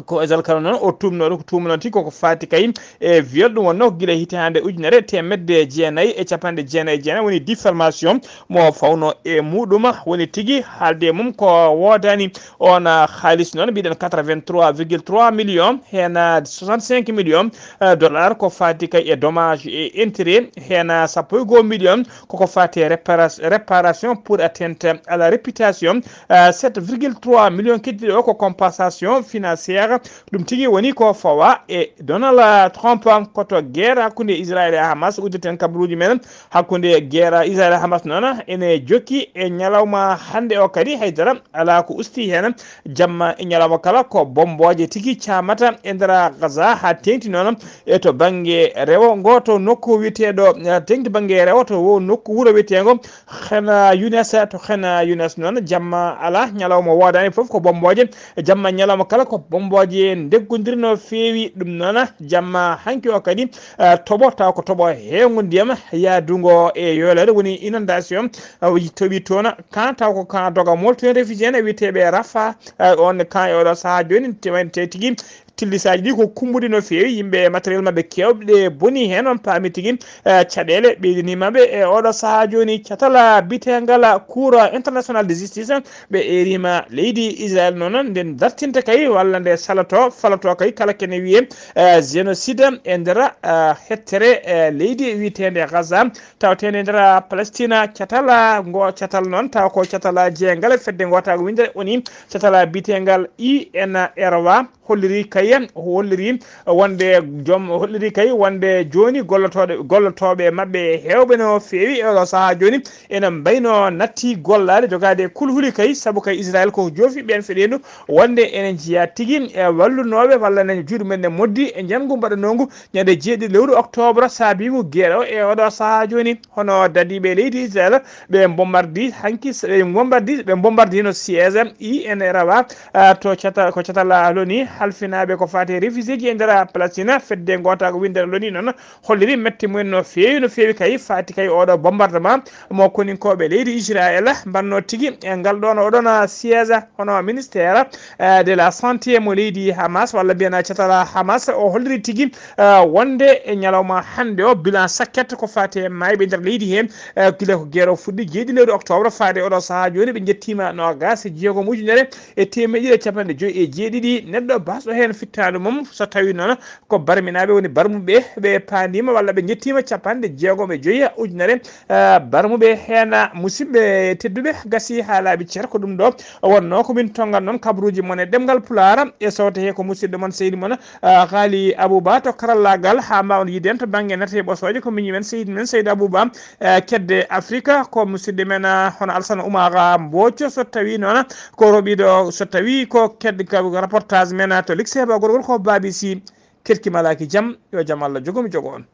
Ko Ezal Kano noon o tuumnooɗo, ko tuumnoo tigi koko faati kay e viol. Ɗum wonnoo ko gila hitaande ujunere teemedde jeenayi e capanɗe jeenayi e jeenayi, woni diffamation mo fawnoo e muɗum. Woni tigi haalde e mum ko woodaani oon, ah, haalis noon, mbiɗen quatre-vingt-trois virgule trois millions, heen, ah, soixante-cinq millions, ah, dollars ko faati kay e dommage et intérêt, heen, ah, sappo e go'o million koko faati e répara-, réparation pour atteinte à la réputation, ah, sept virgule trois millions keddiiɗo o ko compensation financière. Ɗum tigi woni ko fawa e Donald Trump. Ko to guerre hakkunde Israël e Hamas uddeten kabaruuji men. Hakkunde guerre Israël e Hamas noon ene jokki e ñalawma hannde o kadi, haydara alaa ko usti heen. Jamma e ñalawma kala ko bommbooje tigi caamata e nder Gaza haa teeŋti noon e to bannge rewo ngo to nokku wiyeteeɗo, eh, teeŋti bannge rewo to wo nokku wuro wiyeteengo Khan Younis. To Khan Younis noon jamma alaa, ñalawma woodaani fof ko bommbooje. Jamma ñalawma kala ko bommbooje. Mbooje ndeggondirii no feewi. Ɗum noon, jamma hanki o kadi, eh, toɓo, taw ko toɓo heewngo ndiyam yaadungo e yoolaade, woni inondation, eh, toɓi toon. Kan taw ko kan dogamol toon, réfugié en wiyeteeɓe Rafa, eh, on kan e oɗo sahaa jooni, te wayno te tigi tillisaaji ɗi ko kumbuɗi no feewi, yimɓe e matériel maɓɓe keewɗe boni heen. On paami tigi, eh, caɗeele ɓeydiniima ɓe e oɗo sahaa jooni. Catal biteengal Cour International de Justice, ɓe eeriima leydi Israel noon, nde dartinta kay walla nde saloto, faloto kay kala kene wiyee, eh, génocide e nder, eh, hettere, eh, leydi wiyeteende Gaza, tawateende e nder Palestina. Catal, ah, ngo catal noon, tawa ko catal jeengal fedde ngootaago winndere, woni catal biteengal I N R W, holliri kay, holliri wonde joom, holliri kay wonde jooni gollotooɗe, gollotooɓe maɓɓe heewɓe no feewi e oɗo sahaa jooni ene mbayno natti gollaade, jogaade kulhuli kay, sabu kay Israel ko joofi ɓeen feɗeendu wonde ene njiyaa tigi e wallunooɓe walla ene juuɗe mumen ne moddi e njanngu mbaɗanoongu ñande jeeɗiɗi lewru octobre saabiingu geɗo e oɗo sahaa jooni. Hono dadiiɓe leydi Israel ɓe bombardi hanki, ɓe bombardi, ɓe bombardino siège I N R W, ah, to catal, ko catal loni halfinaaɓe ko faati e réfugiéji e nder Palestina. Fedde ngootaago winndere loni noon holliri mette mumen no feewi, no feewi kay, faati kay oɗo bombardement mo koninkooɓe leydi Israel mbanno tigi e ngal ɗoon oɗon siège. Hono ministère, eh, de la santé mo leydi Hamas, walla mbiyen catal Hamas, o holliri tigi, eh, wonde e ñalawma hannde o, bilan sakket ko faati e maayɓe nder leydi heen, eh, gila ko geɗo fuɗɗi jeeɗiɗi lewru octobre faade oɗo sahaa jooni, ɓe njettiima noogaas e jeegom ujunere e teemeɗe ɗiɗi e capanɗe joyi e jeeɗiɗi neɗɗo baasɗo heen fittaandu mum, so tawii noon ko barminaaɓe woni barmuɓe, ɓe paandiima walla ɓe njettiima capanɗe jeegom e joyi ujunere, eh, barmuɓe heen. Musidɓe tedduɓe, gasi haa laaɓi cer, ko ɗum ɗo wonnoo ko min tonngan noon kabaruuji mon e ɗemngal Pulaar e sowte he ko musidɗo mon sehil mon, eh, Haali Abouba to karallaagal, haa mbaawon yiide en to bannge nate e ɓosooje, ko miñi men sehil men Seydi Abouba, eh, kedde Afrika, ko musidɗo men, eh, hono Alsana Oumar Mbooco, so tawii noon ko roɓiiɗo, so tawii ko kedde ka reportage men, eh, to Likseeba gorgol ko Baabi Si. Keɗki malaaki jam, yo jam Allah jogo mi jogo on.